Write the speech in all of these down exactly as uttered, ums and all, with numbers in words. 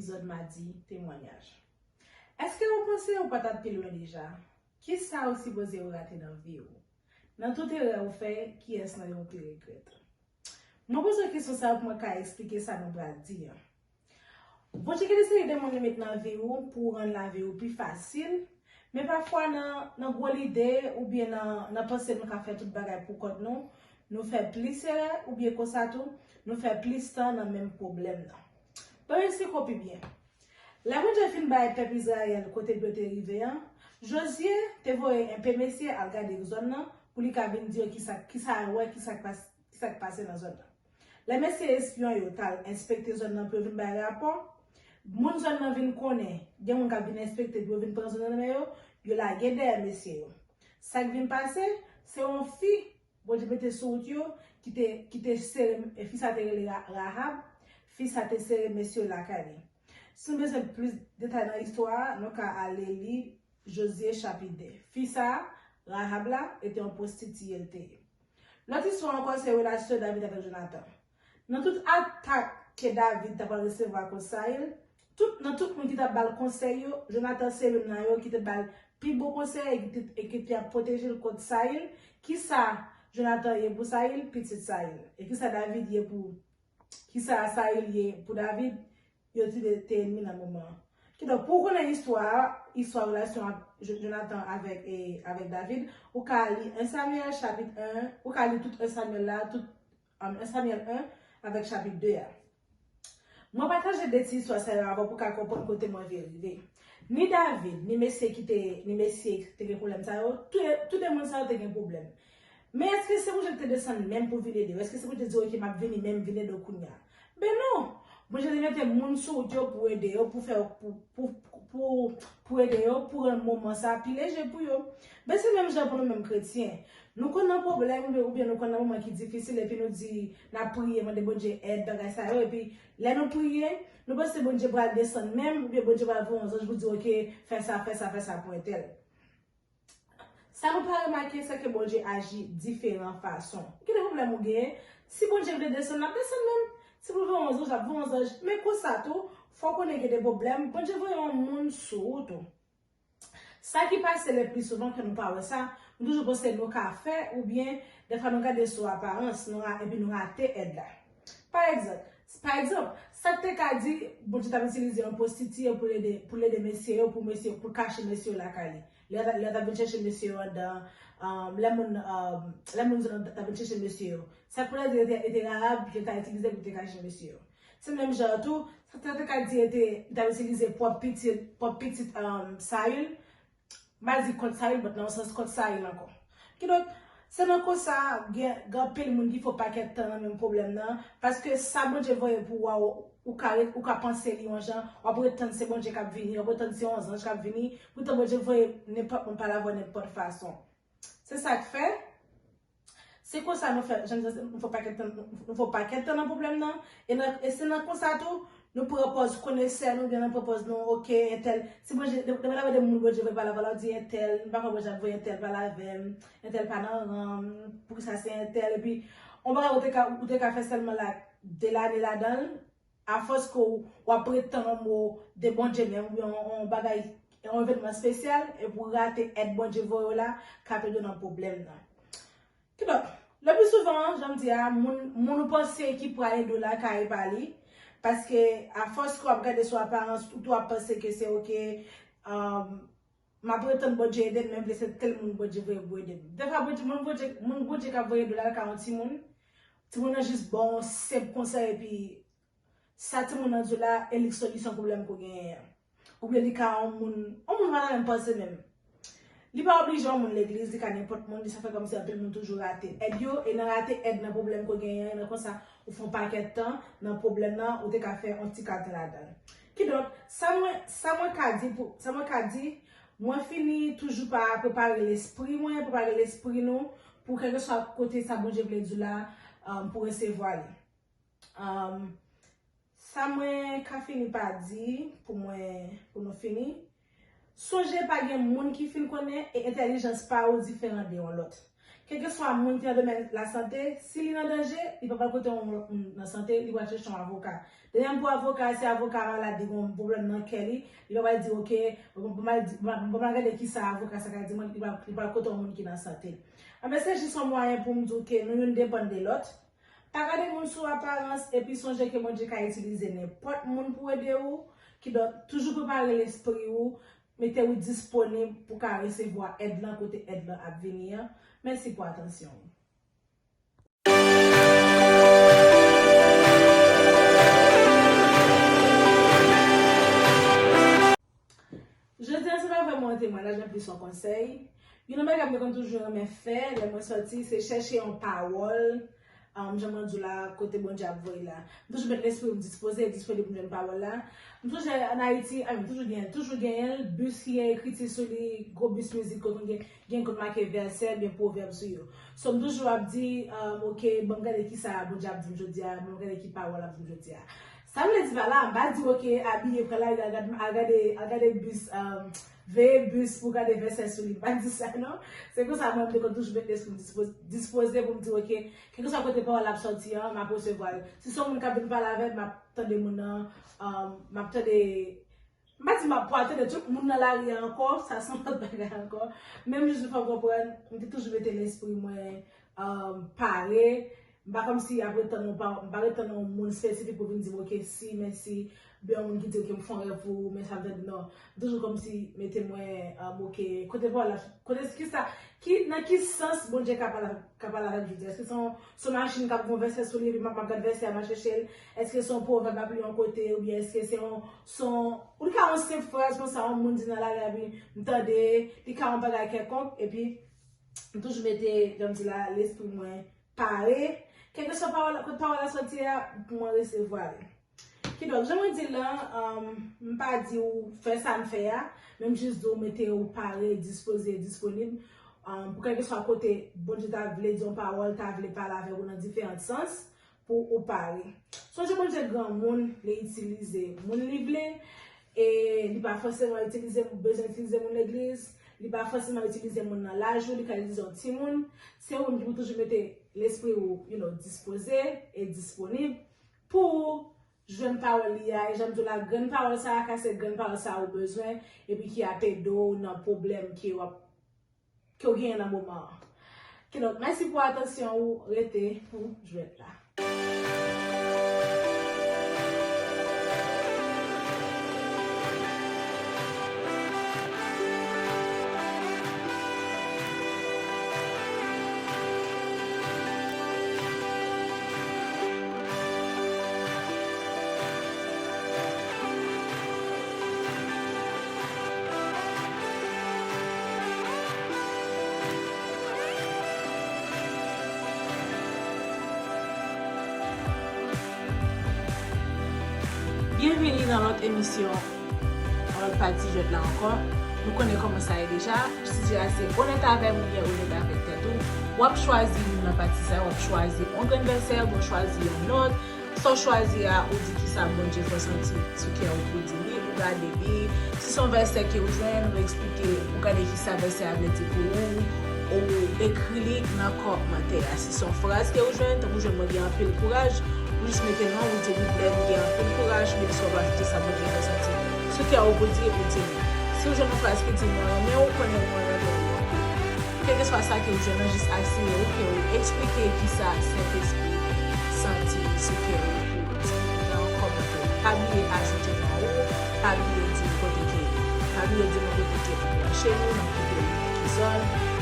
Epizòd madi, temwayaj. Èske ou panse ou pa t ap pi lwen deja? Ki sa ou sipoze ou rate nan vi w? Nan tout erè ou fè, kiyès nan yo ou pi regrèt? Mwen poze w kesyon sa a pou mwen ka eksplike sa nou pral di an. Bondye gen de seri de moun li met nan vi w pou rann lavi w pi fasil, men pafwa nan, nan gwo lide oubyen nan, nan panse nou ka fè tout bagay pou kont nou, nou fè plis erè oubyen konsa tou, nou fè plis tan nan menm pwoblèm nan. Ban m eksplike w pi byen. Lè Bondye fin bay pèp Izrayèl kote dwe te rive an, Jozye te voye enpe mesye al gade zòn nan pou li ka vin di yo kisa, kisa l wè, kisa k pas-, kisa k pase nan zòn nan. Lè mesye espyon yo t al enspekte zòn nan pou yo vin bay rapò, moun zòn nan vin konnen gen moun k ap vin enspekte pou yo vin pran zòn nan nan men yo, yo lage dèyè mesye yo. Sa k vin pase, se yon fi Bondye mete sou wout yo, ki te, ki te sere, e fi sa te rele Ra-, Rahab, fi sa te sere mesye yo lakay li. Si nou bezwen plis detay nan istwa a, nou ka ale li Jozye chapit de. Fi sa a, Rahab la, e te yon pwostitiye l te ye. Lòt istwa ankò se relasyon David avèk Jonatan. Nan tout atak ke David t ap resevwa kont Sayil, tout, nan tout moun ki t ap ba l konsèy yo, Jonatan se youn nan yo ki te ba l pi bon konsèy e ki te, e ki te ap pwoteje l kont Sayil. Kisa Jonatan ye pou Sayil? Pitit Sayil. E kisa David ye pou, kisa Sayil ye pou David? Yo te, te enmi nan moman an. Kidonk, pou w konnen istwa a, istwa relasyon ap, Jo-, Jonatan avèk, e, avèk David, ou ka li en Samyèl chapit en, ou ka li tout en Samyèl la, tout, um, en Samyèl en avèk chapit de a. Mwen pataje de ti istwa sa yo avè w pou w ka konprann kote mwen vle rive. Ni David, ni mesye ki te, ni mesye ki te gen pwoblèm sa yo, tou, tou de moun sa yo te gen pwoblèm. Men èske se Bondye ki te desann menm pou vin ede yo? Èske se Bondye di, "Ok, m ap vini menm, vin ede w kounye a"? Ben non! Bondye te mete moun sou wout yo pou ede yo, pou fè, pou, pou, pou, pou ede yo, pou rann moman sa a pi leje pou yo. Ben se menm jan pou nou menm kretyen. Nou konn nan pwoblèm oubyen, oubyen nou konn nan moman ki difisil epi nou di n ap priye, mande Bondye èd, bagay sa yo, epi lè nou priye, nou panse Bondye pral desann menm oubyen Bondye pral voye yon zanj pou di, "Ok, fè sa, fè sa, fè sa pou entèl." Sa nou pa remake, se ke Bondye aji diferan fason. Ki de pwoblèm ou genyen? Si Bondye vle desann, l ap desann menm. Si pou voye yon zanj, l ap voye yon zanj. Men konsa tou, fò w konnen gen de pwoblèm, Bondye voye yon moun sou wout ou. Sa ki pase le pli souvan ke nou pa wè sa, nou toujou panse nou ka fè, oubyen defwa nou gade sou aparans, nou ra-, epi nou rate èd la. Pa egzanp, pa egzanp, sa k te ka di, Bondye t ap itilize yon pwostitiye pou l ede, pou l ede mesye yo, pou mesye, pou kache mesye yo lakay li. Lè, lè yo t ap vin chèche mesye yo anndan, um, lè moun, um, lè moun zòn nan t ap vin chèche mesye yo. Sa k pou ta di, e te, e te Rahab ke l ta itilize pou te kache mesye yo. Se menm jan an tou, sa, sa te ka di, e te, li t ap itilize pwòp pitit, pwòp pitit, um, Sayil, m pa di kont Sayil, but nan yon sans kont Sayil ankò. Kidonk, se nan konsa, gen, gen anpil moun ki fè yon pakèt tan nan menm pwoblèm nan, paske sa Bondye voye pou ou a, ou, ou ka ret, ou ka panse li yon jan, w ap ret tann se Bondye k ap vini, w ap ret tann se yon zanj k ap vini, poutan Bondye voye nenpòt moun pa lavwa nenpòt fason. Se sa k fè, se konsa nou fè, jan m di, nou fè pakèt tan, nou fè pakèt tan nan pwoblèm nan, e nan, e se nan konsa tou, nou pran pòz konesè nou, oubyen nou pran pòz nou, ok, entèl. Si Bondye, de, de, de, de moun Bondye voye pa lavwa l, w ap di entèl, m pa kwè Bondye ap voye entèl pa lavè m, entèl pa nan ran m, poukisa se entèl, epi, yon bagay ou te ka, ou te ka fè sèlman la, de lane ladan l, afòs ke w, w ap ret tann yon mo de Bondye menm, oubyen yon, yon bagay, yon evènman espesyal, epi w rate èd Bondye voye w la, k ap ede w nan pwoblèm nan. Kidonk, le pli souvan, jan m di a, moun, moun ou panse ki pral ede w la ka epa li, paske afòs ke w ap gade sou aparans, ou tou ap panse ke se ok, um, m ap ret tann Bondye ede m, men vle se tèl moun Bondye voye pou ede m. Defwa, Bondye, moun Bondye, moun Bondye k ap voye ede w la, l ka yon timoun, timoun nan jis ba w yon senp konsèy, epi sa timoun nan di w la, e li k solisyon pwoblèm ke w genyen an. Oubyen li ka yon moun, yon moun pa nan menm panse menm. Li pa oblije yon moun legliz, li ka nenpòt moun, li sa fè kòmsi anpil moun toujou rate èd yo, e nan rate èd nan pwoblèm ke w genyen an, nan konsa, ou fè yon pakèt tan nan pwoblèm nan, ou te ka fè yon ti ka tan ladan l. Kidonk, sa mwen, sa mwen ka di pou, sa mwen ka di, mwen fini toujou pa prepare lespri mwen, prepare lespri nou, pou kèlkeswa kote sa Bondye vle di w la, um, pou resevwa li. Um, sa mwen ka fini pa di pou mwen, pou nou fini. Sonje pa gen moun ki fin konnen e entèlijans pa ou diferan de yon lòt. Kèlkeswa moun ki nan domèn lasante, si li nan danje, li pa pral kote yon lòt moun nan sante, li pral chèche yon avoka. De menm pou avoka, si avoka a malad, li gen yon pwoblèm nan kè li, li pa pral di, "Ok, bon, bon, m al di, bon, bon, m al gade kisa avoka sa ka di mwen," li pral, li pral kote yon moun ki nan sante. Anben, se jis yon mwayen pou m di w ke nou youn depann de lòt. Pa gade moun sou aparans, epi sonje ke Bondye ka itilize nenpòt moun pou ede w. Kidonk, toujou prepare lespri w, mete w disponib pou ka resevwa èd lan kote èd lan ap vini an. Mèsi pou atansyon w. Jodi a, se pa vrèman yon temwayaj, men plis yon konsèy. Youn nan bagay mwen konn toujou renmen fè lè mwen sòti, se chèche yon pawòl, um, jan mwen di w la, kote Bondye ap voye la. M toujou met lespri m dispoze, disponib pou m jwenn pawòl la. M sonje ann Ayiti, a, m toujou genyen, toujou genyen l, bis ki gen ekriti sou li, gwo bis mizik, kote gen, gen kote make vèsè, byen pwovèb sou yo. So, m toujou ap di, um, "Ok, ban m gade kisa Bondye ap di m jodi a, ban m gade ki pawòl ap di m jodi a." Sa m vle di pa la, m pa di, "Ok, abiye, pran lari, al gad-, al gade, al gade bis, um, veye bis pou gade vèsè sou li." M pa di sa, non. Se konsa, mwen, m te konn toujou met lespri m dispo-, dispoze pou m di, "Ok, kèlkeswa kote pawòl la ap sòti an, m ap resevwa l." Si se yon moun k ap vin pale avè m, m ap tande moun nan, um, m ap tande M pa di m ap pral tande tout moun nan lari a ankò, sa se yon lòt bagay ankò. Men m jis vle fè w konprann, m te toujou mete lespri mwen, um, pare. M pa kòmsi ap ret tann yon pa-, m pa ret tann yon moun espesifik pou vin di m, "Ok, si, men si," oubyen yon moun ki di, "Ok, m fè yon rèv pou ou, men sa m tande," non. M toujou kòmsi mete mwen, um, "Ok, kote pawòl la, kote kisa, ki, nan ki sans Bondye ka pale, ka pale avè m jodi a? Èske se yon, se yon machin k ap gon vèsè sou li, epi m ap, m ap gad vèsè a, m ap chèche l? Èske se yon pwovèb m ap li yon kote, oubyen èske se yon, se yon, ou li ka yon senp fraz konsa, yon moun di nan lari a, epi m tande, li ka yon bagay kèlkonk, epi m toujou mete, jan m di la, lespri mwen pare. Kèlkeswa pawòl, kote pawòl la sòti a, pou mwen resevwa l." Kidonk, jan mwen di l lan, um, m pa di w fè sa m fè a, men m jis di w mete w pare, dispoze, disponib, um, pou kèlkeswa kote Bondye ta vle di yon pawòl, ta vle pale avèk ou nan diferan sans, pou ou pare. Sonje Bondye granmoun, li itilize moun li vle, e li pa fòseman itilize, bezwen itilize moun legliz, li pa fòseman itilize moun nan laj ou, li ka itilize yon timoun. Se ou menm ki pou toujou mete lespri ou, you know, dispoze e disponib pou ou jwenn pawòl li a, e jan m di w la, grenn pawòl sa a ka se grenn pawòl sa a ou bezwen, epi ki ap ede w nan pwoblèm ke w ap, ke w genyen nan moman an. Kidonk, mèsi pou atansyon ou, rete pou jwèt la. Byenvini nan lòt emisyon, nan lòt pati jwèt la ankò. Nou konnen kòman sa ye deja. Sijè a se onèt avè m oubyen onèt avèk tèt ou. W ap chwazi youn nan pati sa yo, w ap chwazi yon grenn vèsè oubyen w chwazi yon nòt. Sa w chwazi a, ou di kisa Bondye fè w santi sou kè w pou di li, ou gade li. Si se yon vèsè ke w jwenn, ou eksplike, ou gade kisa vèsè a vle di pou ou, ou ekri li nan kòmantè a. Si se yon fraz ke w jwenn, tankou jwenn mwen gen anpil kouraj, ou jis mete non, ou di li, lè m gen anpil kouraj, oubyen si w ap ajoute sa Bondye fè w santi sou kè w pou di, ou di li. Si w jwenn yon fraz ki di mwen renmen w, konnen mwen renmen w anpil. Kèlkeswa sa ke w jwenn nan, jis asire w ke w eksplike kisa Sentespri santi sou kè w pou w di nan kòmantè. Pa bliye ajoute non ou, pa bliye di kote ke, pa bliye di nou kote ke ou branche nou, nan ki peyi, nan ki zòn.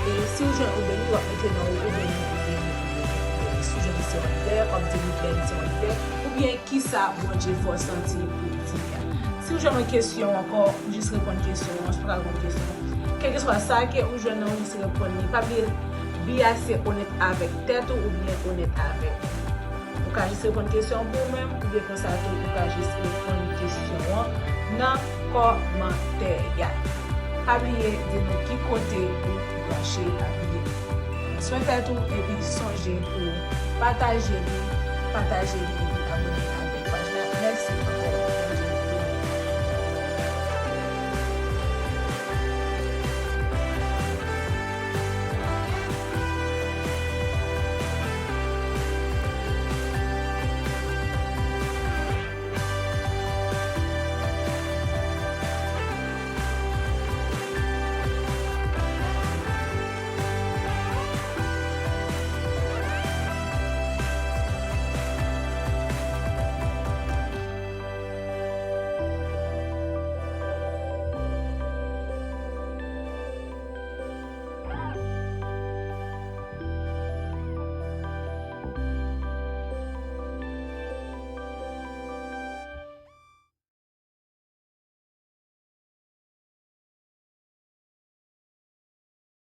E si w jwenn ou beni, w ap mete non ou, ou beni, ou beni, ou beni, ou beni. Si w jwenn misye yon lidè, w ap di lidè, misye yon lidè. Oubyen kisa Bondye fè w santi pou di a. Si w jwenn yon kesyon ankò, ou jis reponn kesyon an, si w pa ka reponn kesyon an. Kèlkeswa sa ke ou jwenn nan, ou jis reponn li. Pa bliye, bi a se onèt avèk tèt ou oubyen onèt avèk ou. Ou ka jis reponn kesyon an pou ou menm, oubyen konsa tou, ou ka jis reponn kesyon an nan kòmantè a. Pa bliye di nou ki kote ou branche, pa bliye. Pran swen tèt ou epi sonje pou pataje li, pataje li